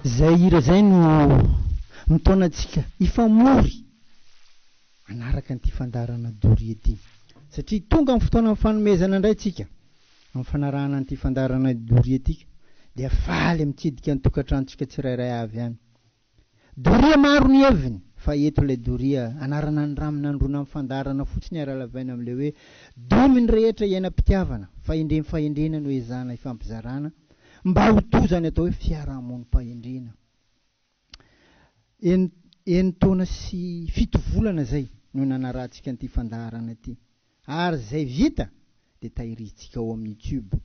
Izay hira izay no mitaona antsika hifamory hanaraka an'ity fandaharana doria ity. Satria tonga amin'ny fotoanan'ny fanomezana indray tsika amin'ny fanarahana an'ity fandaharana doria ity dia faly mitsidika ny tokantranontsika tsirairay avy any. Doria maro ny heviny fa eto ilay doria anarana ny ramy nandroana amin'ny fandaharana fotsiny ary alavaina amin'ilay hoe domy ny rehetra iainam-pitiavana, fahendrem fahendrena no ezahana ifampizarana mba ho toa izany atao hoe fiarahamonim-pahendrena. En enin-taona sy fito volana izay no nanarahantsika an'ity fandaharana ity ary izay vita dia tahirintsika ao amin'ny youtube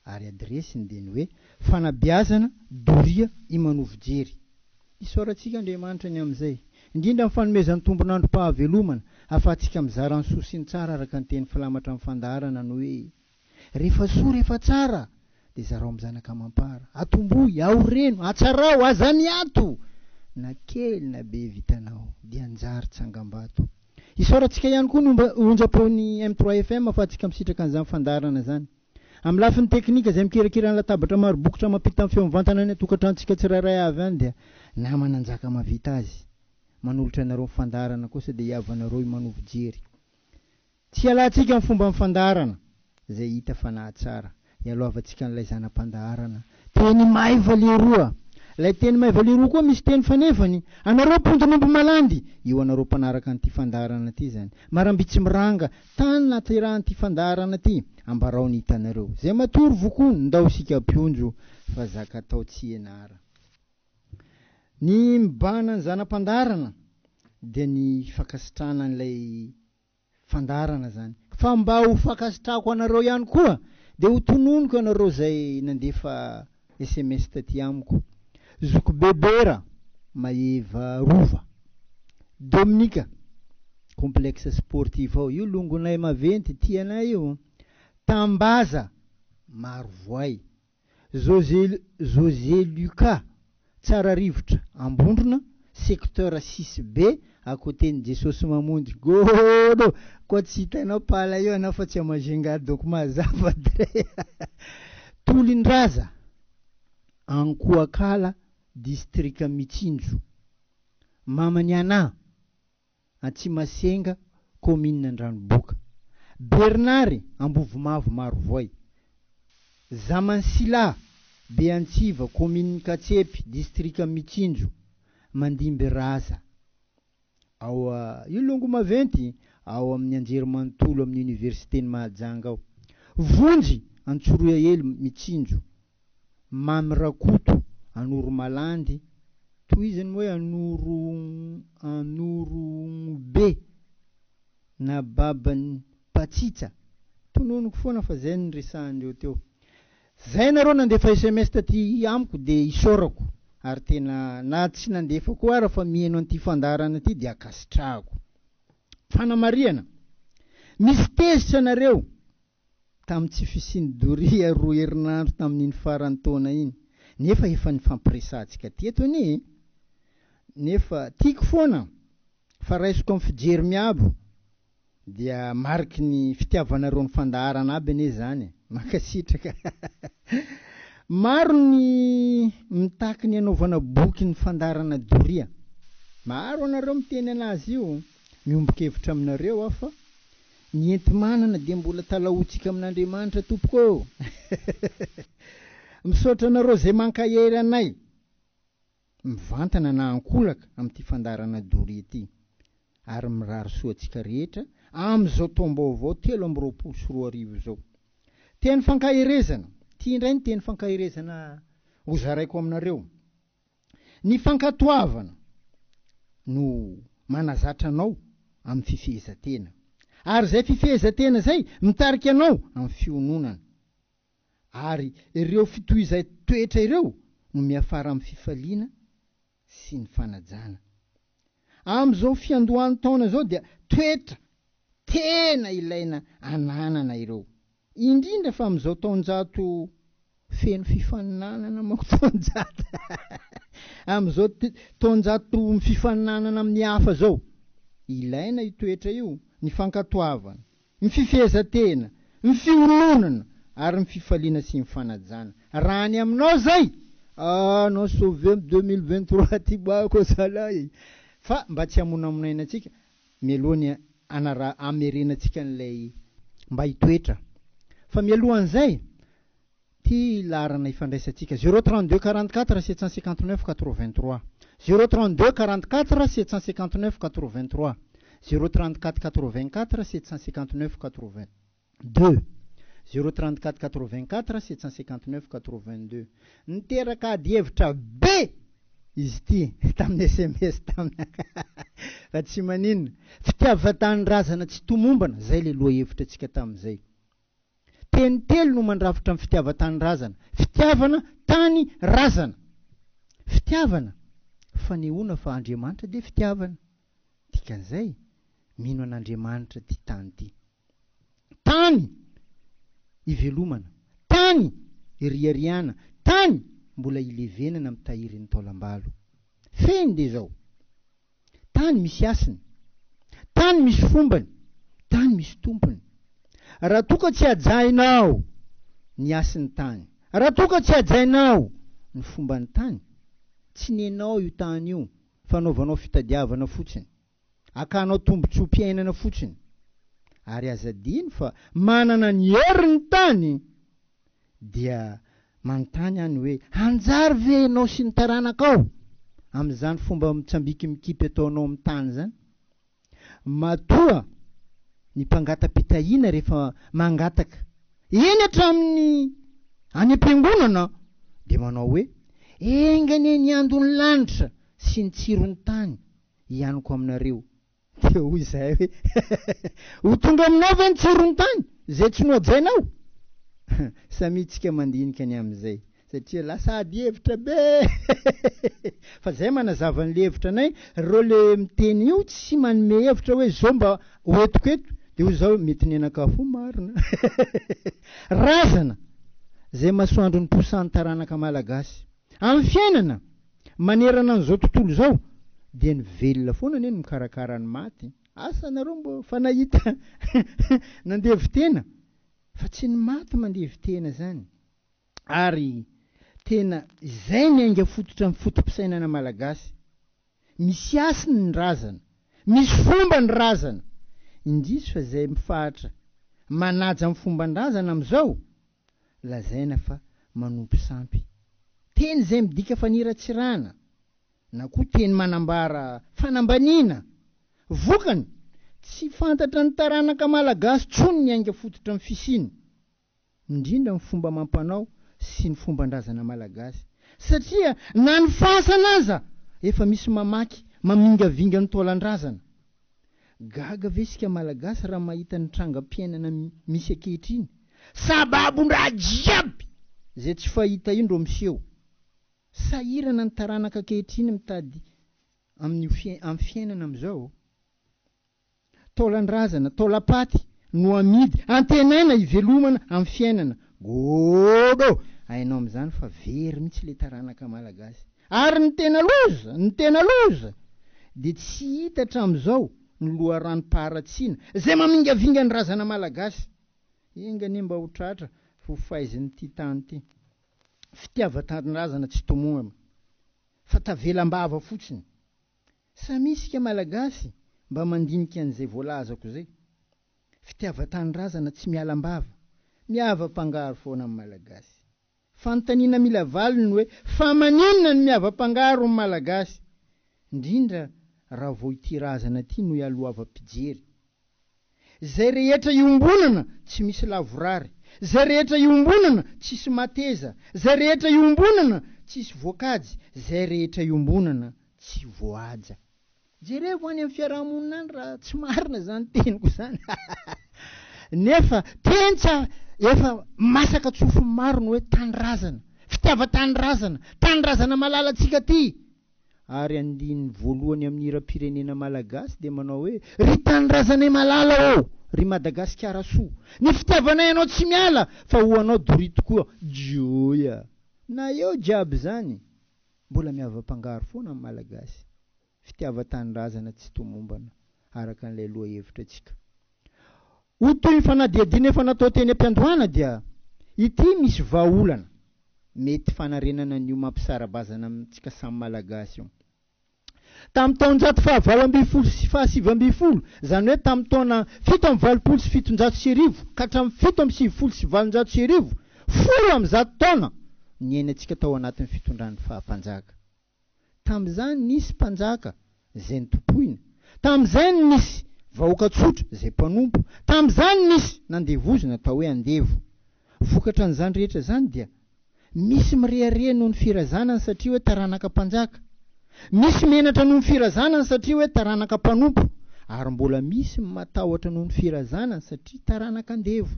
ary adiresiny dia ny hoe fanabeazana doria imanovojery. Isaorantsika Andriamanitra ny amin'izay, indrindra amin'ny fanomezany tombon'androm-pahavelomana ahafahantsika mizara ny soa sy ny tsara araka ny teny filamatra amin'ny fandaharana ny hoe Rehefa soa rehefa tsara dia zarao amin'ny zanaka amam-para. Atombohy, aoreno, atsarao, aza miato! Na kely na be vitanao dia anjary tsangambato. Isaorantsika ihany koa ny onjam-peon'ny M3 FM ahafahantsika misitraka an'izany fandaharana izany. Amin'ny lafiny teknika izay mikirakira ny latabatra maro bokotra mampita ny feo mivantana any an-tokantranontsika tsirairay avy any dia namana Njaka mahavita azy. Manolotra anareo ny fandaharana kosa dia hiavanareo i Manovo Jery. Tsy hialantsika amin'ny fomban'ny fandaharana izay hita fa nahatsara. Ialohavantsika an'ilay zana-pandaharana. Teny maiva leroa! Ilay teny maiva leroa koa misy teny fanefany. Anareo mpondron'omby malandy! Io anareo mpanaraka an'ity fandaharana ity izany. Marambitsy miranga, tany nahaterahan'ity fandaharana ity. Ambarao ny hitanareo. Izay matory vokony, ndao isika mpionjo fa zaka atao tsy ianara. Ny mibahana ny zana-pandaharana dia ny fankasitrahana an'ilay fandaharana zany. Fa mba ho fankasitrahako anareo ihany koa dia ho tononiko ianareo izay nandefa sms taty amiko. Zokibe Bera, Maeva Rova, Dominika, Complexe sportif ao, io longonay maventy, tianay io. Tambaza, Marovoay. José José Lucas, Tsararivotra, Ambondrona, secteur six B, à côté ny Jesosy Mamonjy. Gôdô! Koa tsy hitanao pala io anao fa tsy à Majunga donc mazava dre. Tolindraza, Ankoakala, distrika Mitsinjo. Mamany anà. Antsimasenga, kaominina Andranoboka. Bernard, Ambovomavo Marovoay. Zamansila, Beantsiva, kaominin'i Katsepy, distrikan'i Mitsinjo, Mandimby Raza. Ao io longo maventy ao amin'ny anjerimanontolo amin'ny oniversiten'i Mahajanga ao. Vonjy, Antsorohahely, Mitsinjo. Mamy Rakoto, Anoromalandy, tohizany moa hoe Anoro Anorognobe na baban'i Patsitsa, tononiko foana fa zay no niresahan'ireo teo. Zay nareo nandefa sms taty amiko dia isaorako ary tena na tsy nandefa koa ara fa miheno an'ity fandaharana ity dia ankasitrahako. Fanamarihana, misy tezitra nareo tamin'ny tsy fisian'i Doria roa herinandro tamin'iny faran'ny taona iny, nefa efa nifampiresahantsika teto anie e! Nefa tiako foana fa raisiko amin'ny fijery miabo dia mariky ny fitiavanareo ny fandaharana aby anie izany e! Mankasitraka! Maro ny mitaky ny hanaovana boky ny fandaharana Doria. Maro anareo miteny anazy io, miombon-kevitra aminareo aho fa Ny enti-manana dia mbola talahoantsika amin'Andriamanitra tompoko ô! Misaotra anareo izay mankahery anay mivantana na ankolaka amin'ity fandaharana doria ity ary mirary soa antsika rehetra amin'izao taom-baovao 2023 izao. Teny fankaherezana, ity indray ny teny fankaherezana hozaraiko aminareo. Ny fankatoavana no manazatra anao amin'ny fifehezan-tena. Ary izay fifehezan-tena izay mitarika anao amin'ny fiononana. Ary ireo fitohizan-toetra ireo no miafara amin'ny fifaliana sy ny fanajana. Amin'izao fiandohan'ny taona izao dia toetra tena ilaina ananana ireo. Indrindra fa amin'izao taonjato feno fifaninanana manko taonjato amin'izao taonjato fifaninanana amin'ny hafa izao. Ilaina io toetra io, ny fankatoavana, ny fifehezan-tena, ny fiononana ary ny fifaliana sy ny fanajana. Raha ny aminao izay, Ah non sauvé am 2023 ty bako zalahy fa mba tsy hamonamonaina antsika mialoha ny anara hamerenantsika an'ilay mba hitoetra fa mialohan'izay ty laharana ifandraisantsika 0 32 44 759 83 0 32 44 759 83 0 34 84 759 82 0 34 84 759 82. Niteraka adihevitra be izy ity tamin'ny sms tamina fa tsy maninona. Fitiavan-tanindrazana tsy tomombana, zay le lohahevitra antsika tamin'izay. Teny telo no mandrafitra ny fitiavan-tanindrazana, fitiavana tany razana. Fitiavana, fanehoana fa Andriamanitra dia fitiavana. Dikan'izay, mino an'Andriamanitra ity tany ity. Tany ivelomana, tany iriariana, tany mbola ilevenana mitahiry ny taolambalo. Fehiny dia izao, tany misy hasiny, tany misy fombany, tany misy tompony. Raha toa ka tsy hajainao ny hasin'ny tany, raha toa ka tsy hajainao ny fomban'ny tany, tsy nenao io tany io fa anaovanao fitadiavana fotsiny. Akanao tombotsoam-piainana fotsiny. Ary aza adino fa manana ny hery ny tany! Dia manontany aho ny hoe hanjary ve ianao sy ny taranakao amin'izany fomba mitsambiky mikipy ataonao amin'ny tany izany? Matoa ny mpangata-pitahiana rehefa mangataka eny hatramin'ny any am-piangonana dia manao hoe enga anie ny andon'ny lanitra sy ny tsiron'ny tany hianiko aminareo. Dia hoy izahay hoe, Ho tonga aminao ve ny tsiron'ny tany, izay tsy nohajainao? Samia tsika mandinika ny amin'izay, satria lasa ady hevitra be! Fa izay manazava an'ilay hevitra anay, ireo le miteny io tsy manome hevitra hoe izao mba hoentiko eto, dia hoy izaho hoe mety ny anakafo marina. Razana, izay masoandro niposahan'ny taranaka malagasy. Amin'ny fiainana! Manerana an'izao tontolo izao dia ny velona foana anie no mikarakara ny maty. Asa nareo mbo fa nahita nandevin-tena fa tsy ny maty mandevin-tena zany. Ary tena izay ny ainga fototra ny foto-pisainana malagasy. Misy hasiny ny razana, misy fomba ny razana. Indrisy fa izay mifahatra manaja ny fomban-drazana amin'izao lazaina fa manompo sampy. Teny izay midika faniratsirana na koa teny manambara fanambaniana. Vokany, tsy fantatra ny taranaka malagasy tsony ny ainga fototra ny fisiany, indrindra ny fomba amam-panao sy ny fomban-drazana malagasy. Satria na ny fasana aza efa misy mamaky, mamingavinga ny taolan-drazana. Gaga ve isika Malagasy raha mahita ny trangam-piainana misy ankehitriny? Sababon-draha jiaby izay tsy fahita io ndro miseho. Sahirana ny taranaka ankehitriny mitady amin'io amin'ny fiainana amin'izao. Taolan-drazana, taolam-paty no amidy, antenaina hivelomana amin'ny fiainana. Gogo! Hainao amin'izany fa very mihitsy ilay taranaka Malagasy. Ary ny tena loza, ny tena loza, dia tsy hita hatramin'izao ny loharanom-paharatsiana izay mamingavinga ny razana malagasy. Enga anie mba ho tratra ho faizin'ity tany ity. Fitiavan-tanindrazana tsy tomoana, fa tavela am-bava fotsiny. Samy isika Malagasy mba mandinika an'izay voalazako izay. Fitiavan-tanindrazana tsy miala am-bava, miava-pangaro foana amin'ny Malagasy. Fanontaniana mila valiny ny hoe fa maninona no miava-pangaro ny Malagasy? Indrindra raha vao ity razana ity no ialohavam-pijery. Izay rehetra iombonana tsy misy lavorary, izay rehetra iombonana tsisy mateza, izay rehetra iombonana tsisy voakajy, izay rehetra iombonana tsy voahaja. Jerevo any amin'ny fiaraha-monina any raha tsy marina izany teniko izany. Nefa teny tsy efa masaka tsofin'ny maro ny hoe tanindrazana, fitiavan-tanindrazana, tanindrazana malalantsika aty. Ary andininy voalohany amin'ny hiram-pirenena malagasy dia manao hoe ry tanindrazanay malala ô, ry Madagasikara soa, ny fitiavanay anao tsy miala fa ho anao doria tokoa. Joia! Na eo jiaby izany, mbola miava-pangaro foana ny Malagasy. Fitiavan-tanindrazana tsy tomombana, araka an'ilay lohahevitra antsika. Ho toy ny fanadihadiana efa natao teny am-piandohana dia ity misy vahaolana. Mety fanarenana an'io mampisara-bazana amintsika samy Malagasy io. Tamin'ny taonjato faha-18 sy faha-19, izany hoe tamin'ny taona 1787 ka hatramin'ny 1897, 110 taona niainantsika tao anatin'ny fitondran'ny faha-mpanjaka. Tamin'izany nisy mpanjaka izay notompoina, tamin'izay nisy vahoaka tsotra izay mpanompo, tamin'izany nisy nandevozina atao hoe andevo. Vokatra an'izany rehetra izany dia misy mirehareha noho ny firazanany satria hoe taranaka mpanjaka, misy menatra noho ny firazanany satria hoe taranaka mpanompo, ary mbola misy matahotra noho ny firazanany satria taranaka andevo.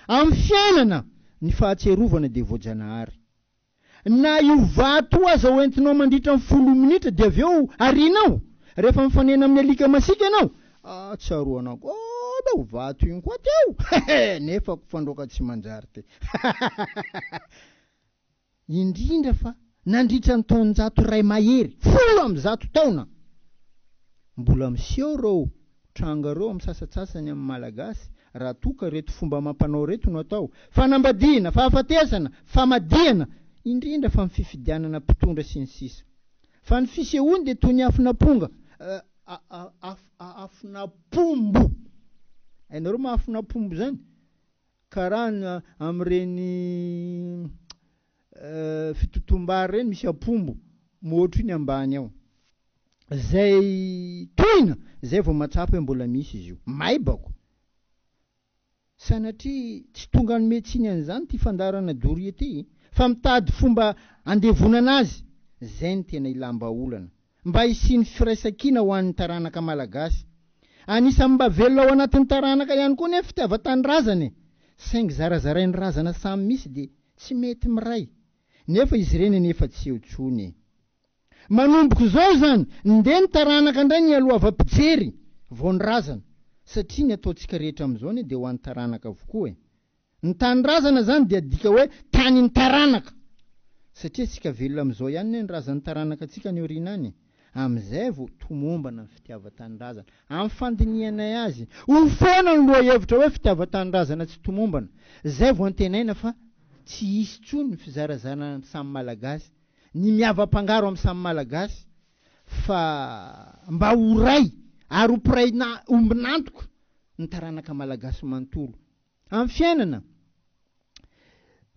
Amin'ny fiainana, ny fahatsiarovana dia voajanahary. Na io vato io aza hoentinao mandritra ny folo minitra dia avy eo arianao rehefa mifanena amin'ny alika masiaka ianao, ah tsaroanao koa oh vato iny koa teo hehe nefa ko fandroaka tsy manjary te indrindra fa nandritra ny taonjato iray mahery, 110 taona, mbola miseho ireo tranga ireo amin'ny sasantsasany amin'ny Malagasy raha toa ka ireto fomba amam-panao ireto no atao, fanambadiana, fahafatesana, famadihana, indrindra fa ny fifidianana mpitondra sy ny sisa Fa ny fisehoany dia toy ny afon'amponga, afon'ampombo, hainareo maha afon'ampombo izany? Karaha ny amin'ireny fitotoam-bary ireny misy ampombo mihoatra io ny ambany ao. Zay tohina zay vao mahatsapa hoe mbola misy izy io. Maibako. Sanatria tsy tonga hanome tsiny an'izany ity fandaharana doria ity fa mitady fomba handevonana azy. Zay no tena ilam-bahaolana. Mba hisian'ny firaisankina ho an'ny taranaka malagasy. Anisan'ny mba velona ao anatin'ny taranaka ihany koa nefa fitiavan-tanindrazana e! Saingy zarazarain'ny razana samy misy dia tsy mety miray. Nefa izy ireny anefa tsy eo intsony e! Manomboka izao izany, ndeha ny taranaka indray ny aloavam-pijery vao ny razana, satria ny ataontsika rehetra amin'izao anie dia ho an'ny taranaka avokoa e! Ny tanindrazana izany dia adika hoe tanin'ny taranaka, satria tsika velona amin'izao ihany anie ny razan'ny taranaka antsika any aoriana any e! Amin'izay vao tomombana ny fitiavan-tanindrazana. Amin'ny fandinihanay azy, ho foana ny lohahevitra hoe fitiavan-tanindrazana tsy tomombana. Izay vao antenaina fa tsy hisy intsony ny fizarazarana amin'ny samy Malagasy. Ny miava-pangaro amin'ny samy Malagasy fa mba ho ray ary ho mpiray ombon'antoka ny taranaka Malagasy manontolo. Amin'ny fiainana,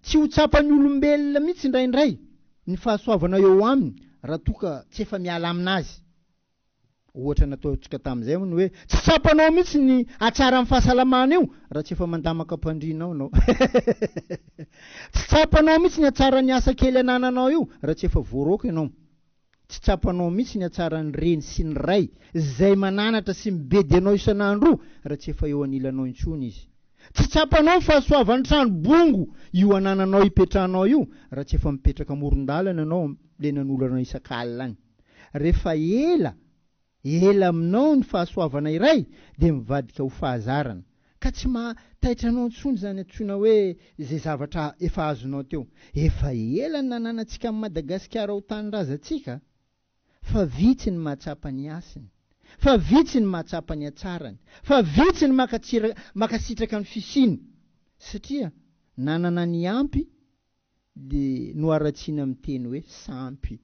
tsy ho tsapan'ny olombelona mihitsy indraindray ny fahasoavana eo aminy raha toa ka tsy efa miala aminazy. Ohatra nataontsika tamin'izay moa ny hoe tsy tsapanao mihitsy ny hatsaran'ny fahasalamana io raha tsy efa mandamaka am-pandriana ao ianao. Tsy tsapanao mihitsy ny hatsaran'ny asa kely anananao io raha tsy efa voaroaka ianao. Tsy tsapanao mihitsy ny hatsaran'ny reny sy ny ray izay mananatra sy mibedy anao isan'andro raha tsy efa eo anilanao intsony izy. Tsy tsapanao ny fahasoavan'ny trano bongo io anananao ipetrahanao io raha tsy efa mipetraka amoron-dalana ianao le nanolana isak'alina any. Rehefa ela ela aminao ny fahasoavana iray dia mivadika ho fahazarana ka tsy maha taitra anao intsony izany antsoina hoe izay zavatra efa azonao teo. Efa ela ny nananantsika an'i Madagasikara ho tanindrazantsika fa vitsy ny mahatsapa ny hasiny, fa vitsy ny mahatsapa ny hatsarany, fa vitsy ny makasitraka ny fisiany satria nanana ny ampy dia noharatsiana amin'ny teny hoe sampy.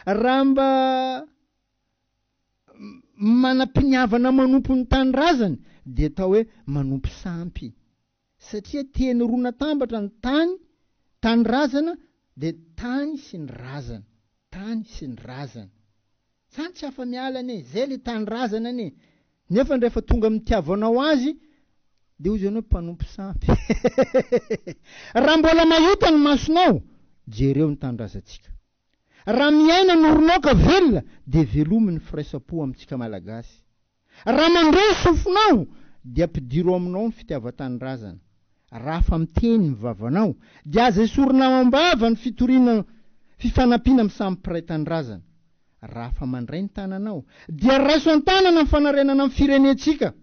Raha mba manam-piniavana manompo ny tanindrazany dia atao hoe manompo sampy. Satria teny roa natambatra ny tany, tanindrazana dia tany sy ny razana, tany sy ny razana. Zany tsy afa-miala anie, zay le tanindrazana anie. Nefa rehefa tonga amin'ny itiavanao azy dia hozy ianao mpanompo sampy. Raha mbola mahita ny masonao, jereo ny tanindrazantsika. Raha miaina ny orinao ka velona dia velomy ny firaisam-po amintsika Malagasy. Raha mandre ny sofinao dia ampidiro aminao ny fitiavan-tanindrazana. Raha afa miteny ny vavanao dia aza esorina am-bava ny fitoriana fifanampiana amin'ny samy mpiray tanindrazana. Raha afa mandray ny tananao dia raiso an-tanana ny fanarenana ny firenentsika.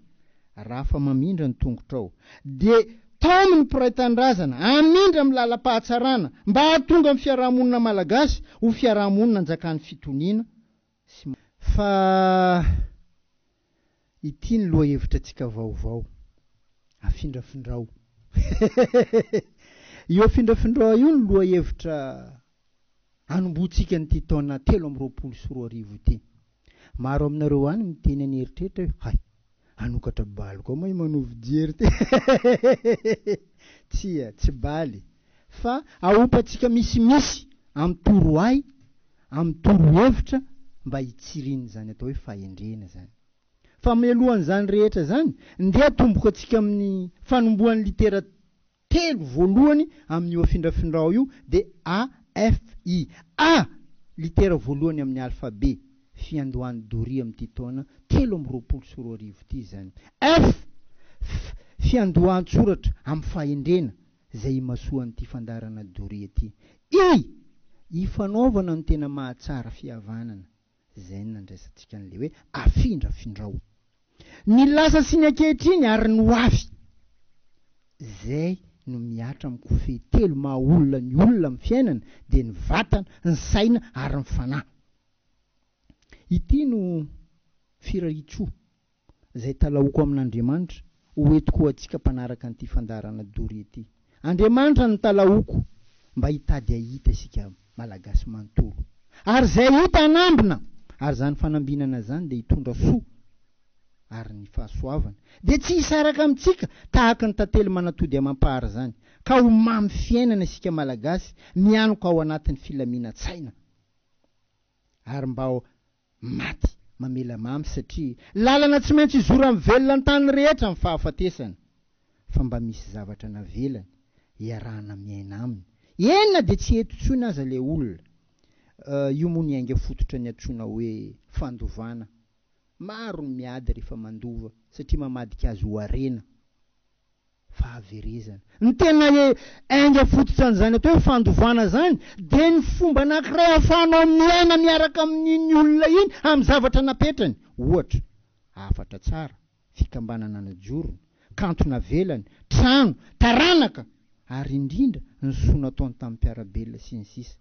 Raha afa mamindra ny tongotrao dia taomy ny mpiray tanindrazana hamindra amin'ny lalam-pahatsarana mba hahatonga ny fiarahamonina malagasy ho fiarahamonina anjakan'ny fitoniana sy Fa ity ny lohahevitra antsika vaovao. Afindrafindrao. Io afindrafindrao io no lohahevitra hanombohantsika an'ity taona 2023 ity. Maro aminareo any miteny an'eritreritra hoe hay, hanokatra baly koa moa i Manovo Jery ity. Tsia, tsy baly, fa ahompantsika misimisy amin'ny torohay, amin'ny torohevitra mba hitsirian'izany atao hoe fahendrena izany. Fa mialohan'izany rehetra izany, ndeha atomboka antsika amin'ny fanombohan'ny litera telo voalohany amin'io afindrafindrao io dia A, F, I. A, litera voalohany amin'ny alfabe, fiandohan'ny doria amin'ity taona 2023 ity izany. F, F, fiandohan-tsoratra amin'ny fahendrena izay imasoan'ity fandaharana doria ity. I, ifanaovana no tena mahatsara fihavanana. Izay no nandraisantsika an'ilay hoe afindrafindrao. Ny lasa sy ny ankehitriny ary ny ho avy. Izay no mihatra amin'ny kofehy telo maha olona ny olona amin'ny fiainana dia ny vatana, ny saina ary ny fanahy. Ity no firariantsoa izay talahoako amin'Andriamanitra ho entiko ho antsika mpanaraka an'ity fandaharana doria ity. Andriamanitra no talahoako mba hitady hahita isika Malagasy manontolo. Ary izay hita hanambina! Ary izany fanambinana izany dia hitondra soa ary ny fahasoavana dia tsy hisaraka amintsika tahaka ny tantely manatody amam-pary izany ka ho mamy fiainana isika Malagasy mianoka ao anatin'ny filaminan-tsaina ary mba Maty mamela mamy satria lalana tsy maintsy izoran'ny velona an-tany rehetra ny fahafatesana. Fa mba misy zavatra navelany iarahana miaina aminy. Eny na dia tsy eto intsony aza ilay olona. Io moa ny ainga fototra ny antsoina hoe fandovana. Maro ny miady rehefa mandova satria mamadika azy ho harena. fahaverezana. Ny tena ainga fototra an'izany atao hoe fandovana izany dia ny fomba anankiray ahafahanao miaina miaraka amin'iny olona iny amin'ny zavatra napetrany. Ohatra, hafatra tsara, fikambanana najorony, kanto navelany, trano, taranaka, ary indrindra ny soa nataony tamin'ny mpiara-belona sy ny sisa.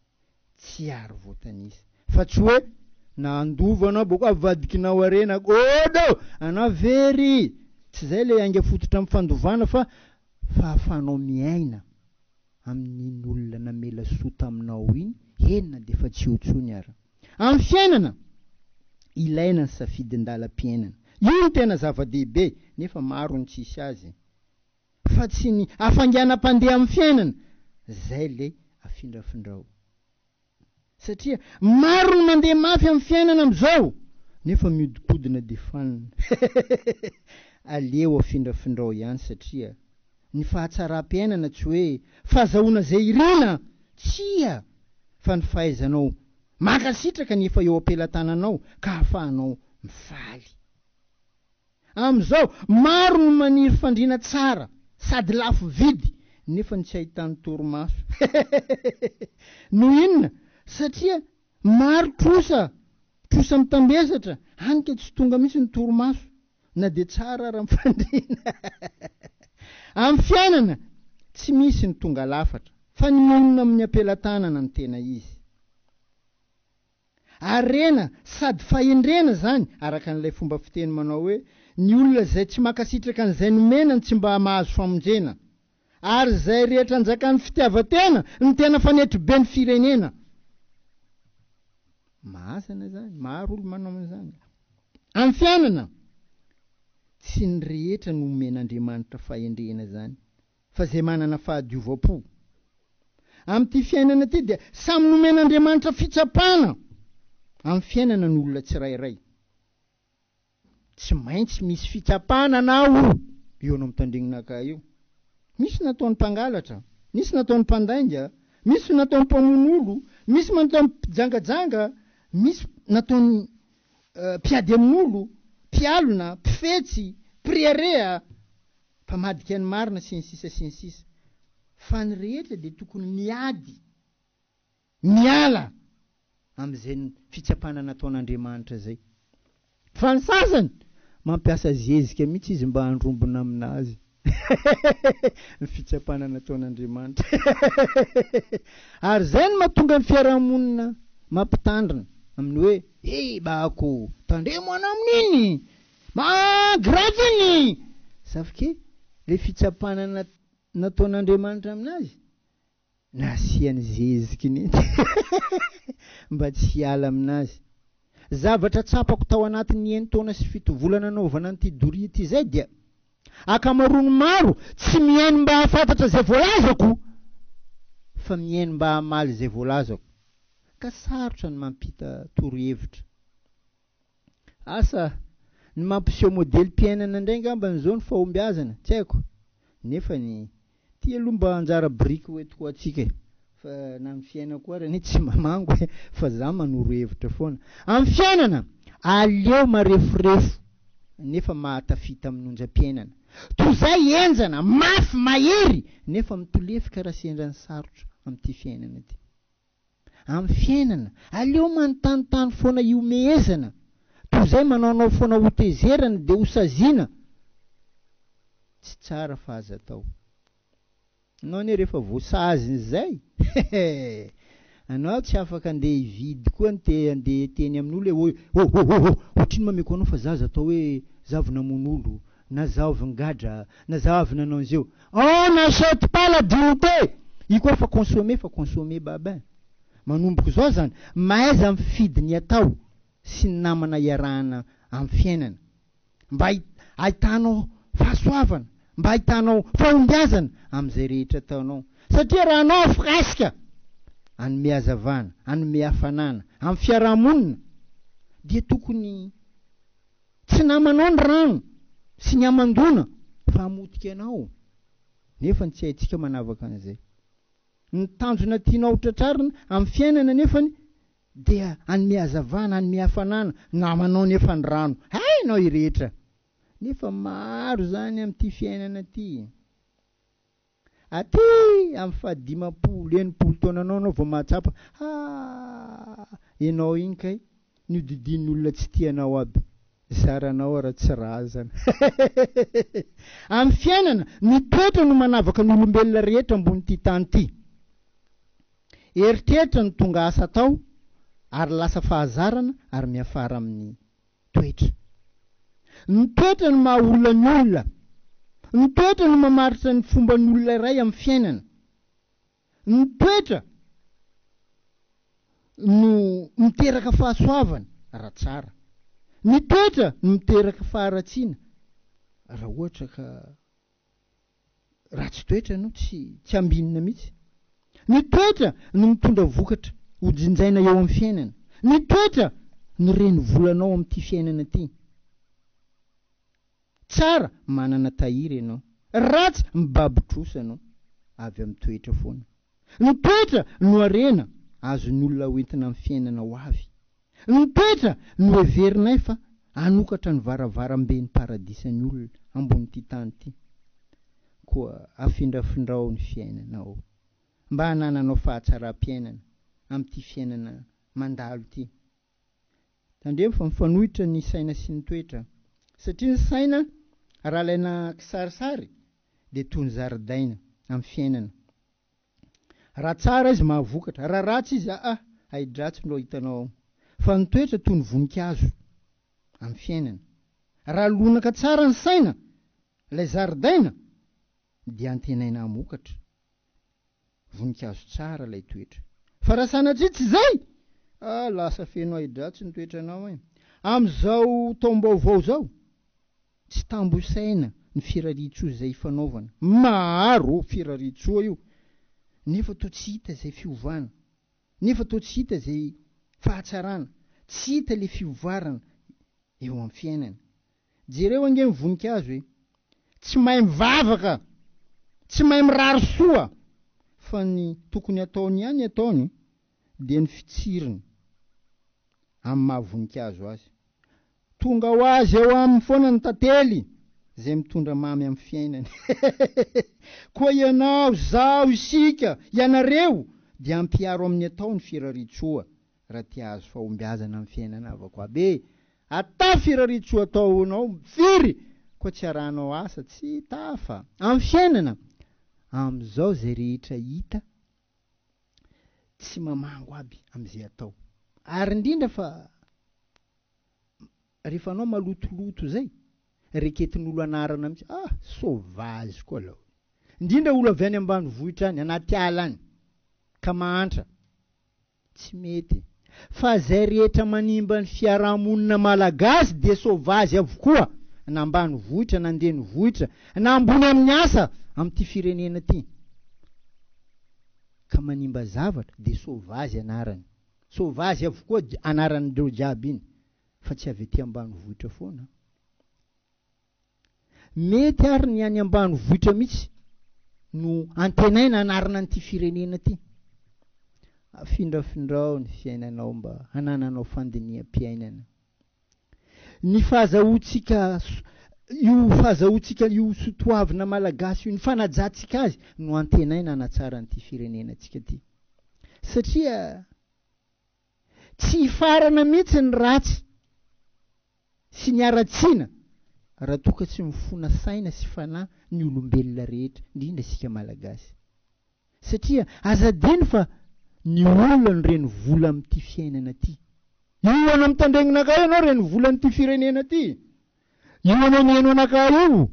Tsy ary voatanisa. Fa tsy hoe na handova anao boko avadikinao harena odo! Anao very! Tsy izay ilay ainga fototra amin'ny fandovana fa fahafahanao miaina amin'iny olona namela soa taminao iny, eny na dia efa tsy eo intsony ara. Amin'ny fiainana, ilaina ny safidin-dalam-piainana. Io no tena zava-dehibe nefa maro ny tsisy azy. Fa tsy ny hafainganam-pandeha amin'ny fiainana, zay le afindrafindrao. Satria maro ny mandeha mafy amin'ny fiainana amin'izao nefa mihodinkodina dia fanina. Aleo afindrafindrao ihany satria ny fahatsaram-piainana tsy hoe fahazahoana izay irina, tsia, fa ny fahaizanao mankasitraka ny efa eo am-pelatananao ka ahafahanao mifaly. Amin'izao, maro no maniry fandriana tsara sady lafo vidy nefa ny tsy ahitany torimaso. Noho inona? Satria maro trosa, trosa mitambesatra, hany ka tsy tonga mihitsy ny torimaso na dia tsara ara ny fandriana. Amin'ny fiainana, tsy misy ny tonga lafatra fa ny mionona amin'ny am-pelatanana no tena izy. Harena sady fahendrena izany, araka an'ilay fomba fiteny manao hoe, Ny olona izay tsy mankasitraka an'izay nomena no tsy mba mahazo famonjena. Ary izay rehetra anjakan'ny fitiavan-tena no tena fanetribe ny firenena. Mahazana izany, maro olo manao an'izany. Amin'ny fiainana, tsy ny rehetra no omen'Andriamanitra fahendrena izany. fa izay manana fahadiovam-po. Amin'ity fiainana ity dia samy nomen'Andriamanitra fitsapana amin'ny fiainana ny olona tsirairay. Tsy maintsy misy fitsapana anao io anao mitandregna anakahy io. Misy nataon'ny mpangalatra, misy nataon'ny mpandainga, misy nataon'ny mpamono olo, misy nataon'ny mpijangajanga, misy nataon'ny mpiady amin'olo, mpialona, mpifetsy, mpirehareha, Mpamadika ny marina sy ny sisa sy ny sisa Fa ny rehetra dia tokony miady miala amin'izay fitsapana nataon'Andriamanitra izay. Fa ny sasany mampiasa zezika mihitsy izy mba handrombona aminazy ny fitsapana nataon'Andriamanitra. Ary izay no mahatonga ny fiarahamonina mampitandrina amin'ny hoe, He bako, tandremo anao amin'iny! Maha grave iny! Sauf que le fitsapana nataon'Andriamanitra aminazy. Nasiany zeziky mihitsy mba tsy hiala aminazy. Zavatra tsapako tao anatin'ny enin-taona sy fitovolana nanaovana an'ity doria ity izay dia ankamaroan'ny maro tsy mihaino mba hahafantatra izay voalazako fa mihaino mba hamaly izay voalazako ka sarotra ny mampita torohevitra. Asa, ny mampiseho modelim-piainana indray angambany izao ny fahombiazana, tsy haiko. Nefa ny, ity aloha mba anjara biriky ho entiko ho antsika e. Fa na ny fiainako ary anie tsy mamango e, fa za manoro hevitra foana. Amin'ny fiainana, aleo mareforefo nefa mahatafita amin'ny onjam-piainana. Toy izay henjana, mafy, mahery nefa mitolefika raha sendra ny sarotra amin'ity fiainana ity. Amin'ny fiainana, aleo manontanintany foana ihomehezana, toy izay manaonao foana hotezerana dia hosaziana. Tsy tsara fa aza atao. Anao anie rehefa voasazin'izay hehe! Anao tsy afaka andeha hividy koa ny te andeha hiteny amin'olo hoe oh oh oh oh otrino mameko anao fa za aza atao hoe za avy namono olo na za avy nigadra na za avy nanao an'izeo. On n'achète pas la dignité! Io koa fa consommer fa consommer babin. Manomboka izao zany, mahaiza mifidy ny atao sy ny namana iarahana amin'ny fiainana. Mba ahitanao fahasoavana, mba ahitanao fahombiazana amin'izay rehetra ataonao. Satria raha anao afirasika hanome hazavana, hanome hafanana amin'ny fiarahamonina dia tokony Tsy namanao ny rano sy ny hamandoana fa hamotika anao. Nefa ny tsy haintsika manavaka an'izay. Ny tanjona tianao ho tratrarina amin'ny fiainana nefany dia hanome hazavana, hanome hafanana, namanao nefa ny rano. Hainao irehetra. Nefa maro izany amin'ity fiainana ity. Aty amin'ny fahadimampolo, 60 taonanao anao vao mahatsapa, haa, ianao iny kay nodidian'ny olona tsy tia anao aby, zaranao ara tsy razana. Amin'ny fiainana, ny toetra no manavaka ny olombelona rehetra ambonin'ity tany ity. Eritreritra no tonga asa atao ary lasa fahazarana ary miafara amin'ny toetra. Ny toetra no maha olona ny olona. Ny toetra no mamaritra ny fomban'ny olona iray amin'ny fiainana. Ny toetra no miteraka fahasoavana raha tsara. Ny toetra no miteraka faharatsiana raha ohatra ka Ratsy toetra ianao, tsy tsy ambinina mihitsy. Ny toetra no mitondra vokatra ho jinjaina eo amin'ny fiainana. Ny toetra no renivolanao amin'ity fiainana ity. Tsara manana tahiry ianao. Ratsy mibaby trosa ianao. Avy amin'ny toetra foana. Ny toetra no harena azon'ny olona hoentina amin'ny fiainana ho avy. Ny toetra no heverinay fa hanokatra ny varavaramben'ny paradisan'ny olona ambonin'ity tany ity. Koa afindrafindrao ny fiainanao mba hanananao fahatsaram-piainana amin'ity fiainana mandalo ity. Tandremo fa mifanohitra ny saina sy ny toetra. Satria ny saina raha alaina kisarisary dia toy ny zaridaina amin'ny fiainana. Raha tsara izy mahavokatra, raha ratsy izy aa ahi-dratsy no hitanao ao. Fa ny toetra toy ny voninkazo amin'ny fiainana. Raha lonaka tsara ny saina, ilay zaridaina, dia antenaina hamokatra voninkazo tsara ilay toetra. Fa raha sanatria tsy izay, ah lasa feno ahi-dratsy ny toetranao e. Amin'izao taom-baovao izao, Tsy tambo isaina ny firarian-tsoa izay ifanaovana. Maro firarian-tsoa io, nefa toa tsy hita izay fiovana, nefa toa tsy hita izay fahatsarana, tsy hita ilay fivoarana eo amin'ny fiainana. Jereo ange ny voninkazo e! Tsy mahay mivavaka, tsy mahay mirary soa, fa ny tokony hataony ihany ataony dia ny fitsiriny amin'ny maha voninkazo azy. Tonga ho azy eo aminy foana ny tantely izay mitondra mamy amin'ny fiainany. Koa ianao, izaho, isika, ianareo dia ampiharo amin'ny atao ny firarian-tsoa raha te hahazo fahombiazana amin'ny fiainana havako aby e! Atao firarian-tsoa ataonao firy koa tsy arahanao asa tsy tafa amin'ny fiainana amin'izao izay rehetra hita tsy mamango aby amin'izay atao ary indrindra fa Rehefa anao malotoloto zay, reketin'olo anarana mihitsy, ah sauvage koa laolo. Indrindra olo avy any ambanivohitra any, anaty ala any. ka mahantra. Tsy mety. Fa zay rehetra manimba ny fiarahamonina malagasy dia sauvage avokoa na ambanivohitra na andrenivohitra na ambony amin'ny asa amin'ity firenena ity. Ka manimba zavatra dia sauvage anarany. Sauvage avokoa anaran'ireo jiaby iny fa tsy avy aty ambanivohitra foana. Mety ary ny any ambanivohitra mihitsy no antenaina hanarina an'ity firenena ity. Afindrafindrao ny fiainanao mba hanananao fandiniham-piainana. Ny fahazahoantsika io fahazahoantsika io sotoavina malagasy io, ny fanajantsika azy no antenaina hanatsara an'ity firenenantsika ity. Satria tsy hifarana mihitsy ny ratsy sy ny haratsiana raha toa ka tsy mifona saina sy fanahy ny olombelona rehetra, indrindra isika Malagasy. Satria aza adino fa ny olona no renivola amin'ity fiainana ity. Io anao mitandregna anakahy ianao renivolan'ity firenena ity. Io anao mihaino anakahy io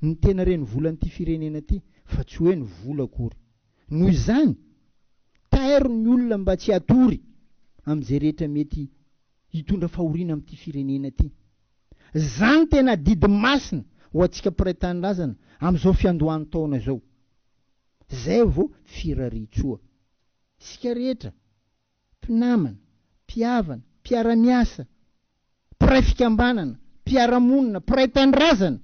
no tena renivolan'ity firenena ity fa tsy hoe ny vola akory. Noho izany, tairo ny olona mba tsy hatory amin'izay rehetra mety hitondra fahoriana amin'ity firenena ity. Izany tena adidy masina ho antsika mpiray tanindrazana amin'izao fiandohan'ny taona izao. Izay vao firarian-tsoa. Isika rehetra, mpinamana, mpihavana, mpiara-miasa, mpiray fikambanana, mpiara-monina, mpiray tanindrazana,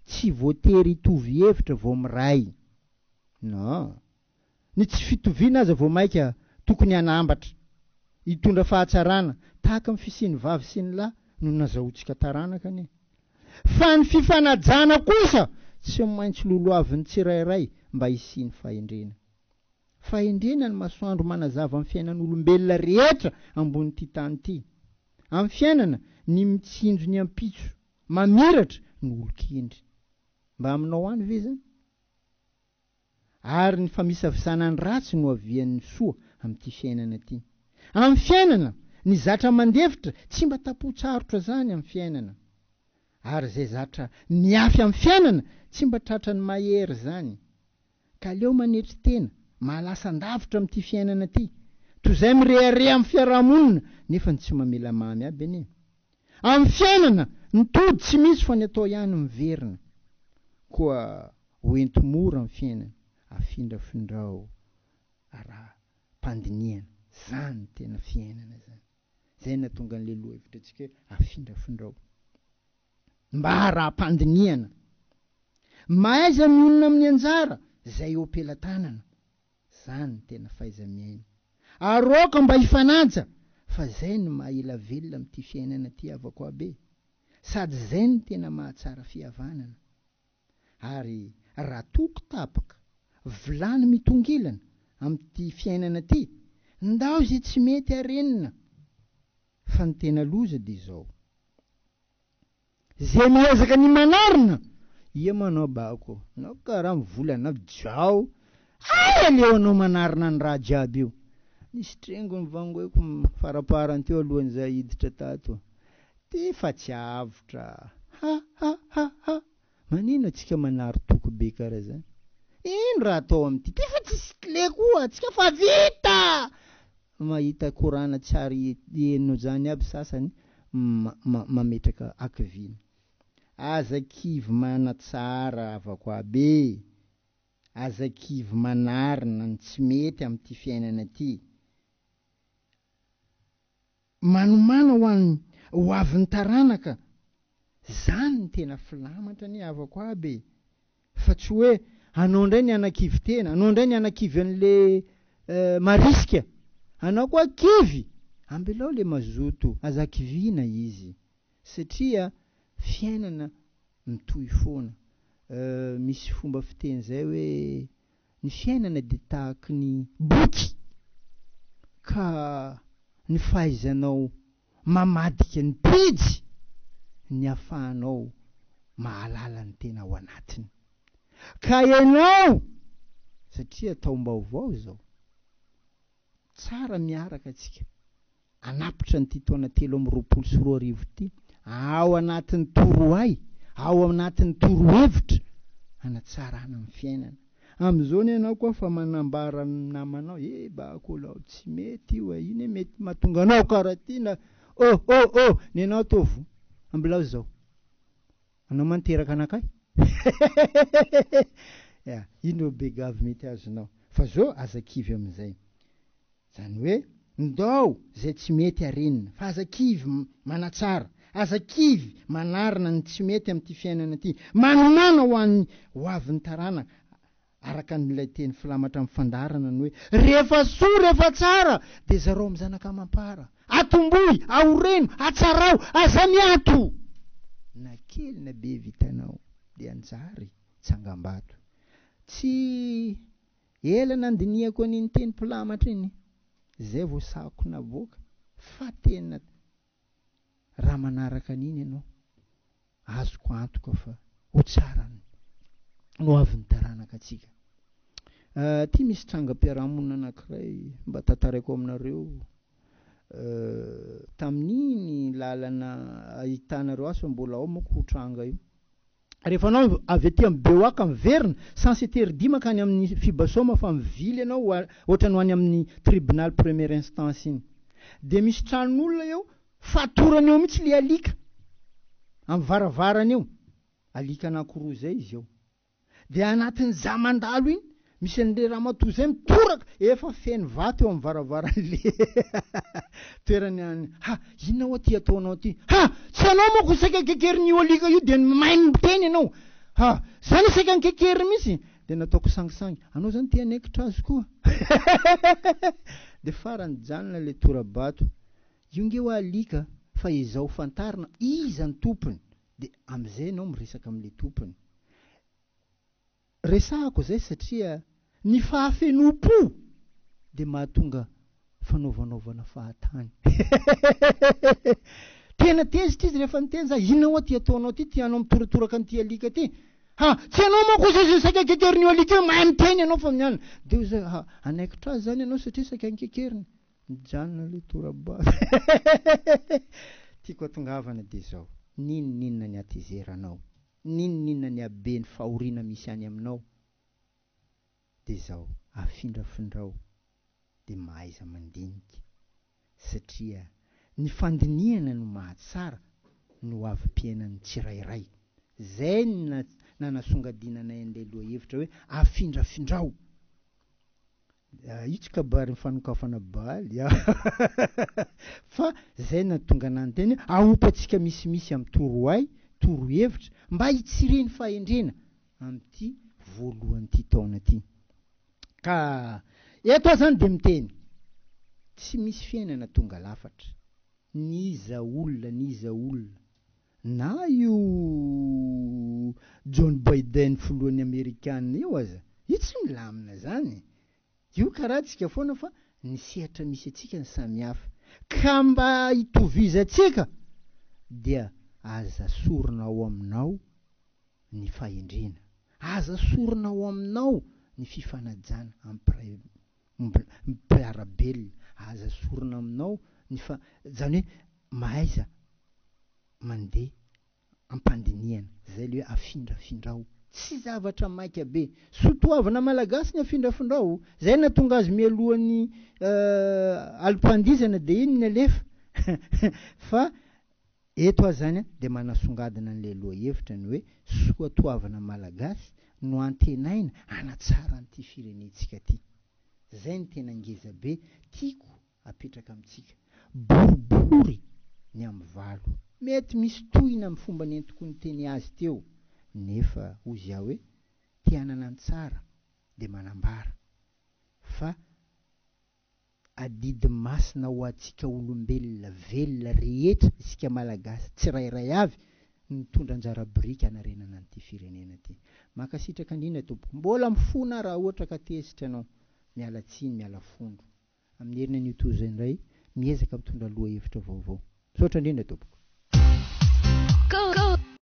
tsy voatery hitovy hevitra vao miray. Non. Ny tsy fitoviana aza vao maika tokony hanambatra, hitondra fahatsarana, tahaka ny fisian'ny vavy sy ny lahy no nazahoantsika taranaka anie. Fa ny fifanajana kosa tsy maintsy lolohavin'ny tsirairay mba hisian'ny fahendrena. Fahendrena ny masoandro manazava ny fiainan'olombelona rehetra ambonin'ity tany ity. Amin'ny fiainana, ny mitsinjo ny ampitso, mamiratra, no olon-kendry. Mba aminao any ve izany? Ary ny famisavisana ny ratsy no avian'ny soa amin'ity fiainana ity. Amin'ny fiainana, ny zatra mandefitra tsy mba tapo-tsarotra zany amin'ny fiainana. Ary izay zatra miafy amin'ny fiainana tsy mba tratran'ny mahery zany. Ka aleo manetry tena, mahalasan-davitra amin'ity fiainana ity, toy izay mirehareha amin'ny fiarahamonina nefa ny tsy mamela mamy aby anie. Amin'ny fiainana, ny tody tsy misy fa ny atao ihany miverina. Koa ho ento mora ny fiainana, afindrafindrao ara-pandinihana. Zany tena fiainana zany. Zay nahatonga an'le lohahevitra antsika hoe afindrafindrao. Mba ara-pandinihana. Mahaiza mionona amin'ny anjara zay eo am-pelatanana. Zany no tena fahaiza-miaina. Ary aoka mba hifanaja fa zay no maha ela velona amin'ity fiainana ity havako aby e. Sady zay no tena mahatsara fihavanana. Ary raha toko tapaka, vilany mitongilana amin'ity fiainana ity, ndao izay tsy mety harenina. Fa ny tena loza dia izao. Izay miezaka ny manarina, ia manao bako, nao karaha mivolana jao, hay aleo anao manarina ny raha jiaby io. Nisy trengo nivangoeko faraparany teo alohan'izay hiditra tato. Ty fa tsy avotra. Ha ha ha ha. Manino atsika manary toky be karaha zany? Ino raha atao amin'ity? Ty fa tsisy clé koa, atsika fa vita! Mahita korana tsy ary heno zany aby sasany mametraka hakiviana. Aza kivy manatsara havako aby e! Aza kivy manarina ny tsy mety amin'ity fiainana ity. Manomàna ho an'ny ho avin'ny taranaka. Zany ny tena filamatra anie havako aby e! Fa tsy hoe anao indray ny hanakivy tena, anao indray ny hanakivy an'le marisika. Anao koa kivy! Ambelao le mazoto, aza kiviana izy. Satria fiainana mitohy foana. Misy fomba fiteny zay hoe Ny fiainana dia tahaky ny boky ka ny fahaizanao mamadika ny pejy ny ahafahanao mahalala ny tena ao anatiny. Ka ianao satria taom-baovao izao, tsara miaraka tsika hanapitra an'ity taona 2023 ity ao anatin'ny torohay, ao anatin'ny torohevitra hanatsarana ny fiainana. Amin'izao anie ianao koa fa manambara amin'ny namanao, eh ba kôlao tsy mety io e, iny e mety mahatonga anao karaha ty na oh oh oh, ny anao ataovy ambilao izao. Anao ma niteraka anakahy? Ya, iny ro be gavy mety azonao. Fa zao aza kivy amin'izay. Zany hoe ndao zay tsy mety arenina fa aza kivy manatsara, aza kivy manarina ny tsy mety amin'ity fiainana ity, manomàna ho an'ny ho avin'ny taranaka, araka an'ilay teny filamatra amin'ny fandaharana ny hoe rehefa soa rehefa tsara dia zarao amin'ny zanaka amam-para, atombohy, aoreno, atsarao, aza miato! Na kely na be vitanao dia anjary tsangambato. Tsy Ela nandinihako an'iny teny mpilamatra iny zay vao sahako navoaka fa tena raha manaraka an'iny ianao azoko antoka fa ho tsara ny ho avin'ny taranaka antsika. Ty misy trangam-piarahamonina anankiray mba tantaraiko aminareo tamin'iny lalana ahitanareo asa mbola ao manko ho tranga io. Rehefa anao avy aty amin'ny Behoaka miverina, sens interdit mankany amin'ny Fibasoma fa mivily ianao ohatran'ny ho any amin'ny tribunal première instance iny. Dia misy tranon'olona eo, fatorany eo mihitsy ilay alika, amin'ny varavarana eo. Alika anankiroa izay izy eo. Dia anatin'ny za mandalo iny, misy an'ilay ramatoa izay mitoraka, efa feno vato eo amin'ny varavaran'ilay toerany any. Ha! Inona hoa ty ataonao ty? Ha! Tsy anao manko saika kekerin'io alika io dia mahay miteny ianao. Ha! Zany saika nikekeriny mihitsy. Dia nataoko sangisangy. Anao zany te hanaikitra azy koa? Dia farany nijanona ilay tora-bato. Io nge hoa alika fa ezao fantarina iza ny tompony. Dia amin'izay ianao miresaka amin'ilay tompony. Resahako izay satria ny fahafenoam-po dia mahatonga fanaovanaovana fahatany. Tena tezitra izy rehefa niteny za, inona hoa ty ataonao ty, tianao mitoratoraka an'ity alika ty? Ha, tsy ianao manko izay izay saika kekerin'io alika io, mahay miteny ianao fa mianona. Dia hoy za, ha, hanaikitra azy izany ianao satria saika nikekeriny. Mijanona aloha tora-bato. Tiako hatongavana dia izao, n'inon'inona ny hatezeranao, n'inon'inona ny haben'ny fahoriana misy any aminao, dia izao, afindrafindrao dia mahaiza mandinika, satria ny fandinihana no mahatsara ny ho avim-piainan'ny tsirairay. Izay no nanasongadinanay an'ilay lohahevitra hoe afindrafindrao. Io tsy kabary ny fanokafana baly a! Fa zay nahatonga anah niteny hoe aompa antsika misimisy amin'ny torohay, torohevitra mba hitsirian'ny fahendrena amin'ity voalohan'ity taona ity. Ka eto aho zany dia miteny, tsy misy fiainana tonga lafatra, n'iza olona n'iza olona, na io John Biden filohan'ny amerikana io aza, io tsy milamina zany e! Io karaha tsika foana fa ny sehatra misy antsika no samy hafa. Ka mba hitovizantsika dia aza sorona ao aminao ny fahendrena, aza sorona ao aminao ny fifanajana amin'ny mpiray mpiara-belona, aza sorona aminao ny fa, zany hoe mahaiza mandeha am-pandinihana, zay le hoe afindrafindrao, tsy zavatra maika be, soa toavina malagasy ny afindrafindrao, zay nahatonga azy mialohan'ny alim-pandihizana de iny ny alefa fa eto aho zany de manasongadina an'ilay lohahevitra ny hoe soa toavina malagasy no antenaina hanatsara an'ity firenentsika ty, zay no tena ngeza be tiako apetraka amintsika. Boribory ny amin'ny valo. Mety misy tohina amin'ny fomba nentiko niteny azy teo, nefa hozy aho hoe, te hanana ny tsara dia manambara fa adidy masina ho antsika olombelona velona rehetra, isika Malagasy tsirairay avy, ny mitondra anjara biriky hanarenana an'ity firenena ity. Mankasitraka indrindra tompoko. Mbola mifona aho raha ohatra ka tezitra ianao. Miala tsiny, miala fondro. Amin'ny heriny anio toy izay indray, miezaka mitondra lohahevitra vaovao. Misaotra indrindra tompoko.